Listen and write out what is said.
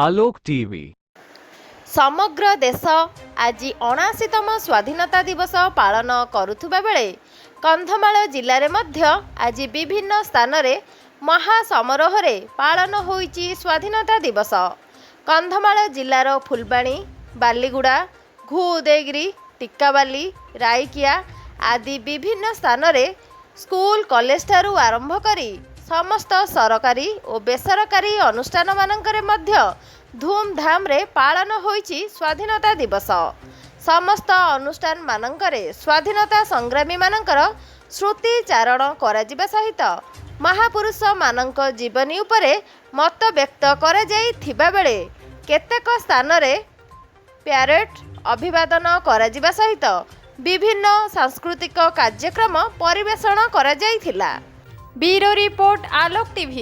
Alok TV. ସମଗ୍ର ଦେଶ ଆଜି 79ତମ ସ୍ୱାଧୀନତା ଦିବସ ପାଳନ କରୁଥିବା ବେଳେ କନ୍ଧମାଳ ଜିଲ୍ଲାରେ ମଧ୍ୟ ଆଜି ବିଭିନ୍ନ ସ୍ଥାନରେ ମହାସମାରୋହରେ ପାଳନ ହୋଇଛି ସ୍ୱାଧୀନତା ଦିବସ। କନ୍ଧମାଳ ଜିଲ୍ଲାର ଫୁଲବାଣୀ, ବାଲିଗୁଡ଼ା, ଘୁ ଉଦୟଗିରି, ଟିକାବାଲି, ରାଇକିଆ ଆଦି ବିଭିନ୍ନ ସ୍ଥାନରେ ସ୍କୁଲ କଲେଜଠାରୁ ଆରମ୍ଭ କରି ସମସ୍ତ ସରକାରୀ ଓ ବେସରକାରୀ ଅନୁଷ୍ଠାନମାନଙ୍କରେ ମଧ୍ୟ ଧୁମଧାମରେ ପାଳନ ହୋଇଛି ସ୍ୱାଧୀନତା ଦିବସ। ସମସ୍ତ ଅନୁଷ୍ଠାନମାନଙ୍କରେ ସ୍ୱାଧୀନତା ସଂଗ୍ରାମୀମାନଙ୍କର ସ୍ମୃତିଚାରଣ କରାଯିବା ସହିତ ମହାପୁରୁଷମାନଙ୍କ ଜୀବନୀ ଉପରେ ମତବ୍ୟକ୍ତ କରାଯାଇଥିବା ବେଳେ କେତେକ ସ୍ଥାନରେ ପ୍ୟାରେଡ୍, ଅଭିବାଦନ କରାଯିବା ସହିତ ବିଭିନ୍ନ ସାଂସ୍କୃତିକ କାର୍ଯ୍ୟକ୍ରମ ପରିବେଷଣ କରାଯାଇଥିଲା। Bureau report, Alok TV.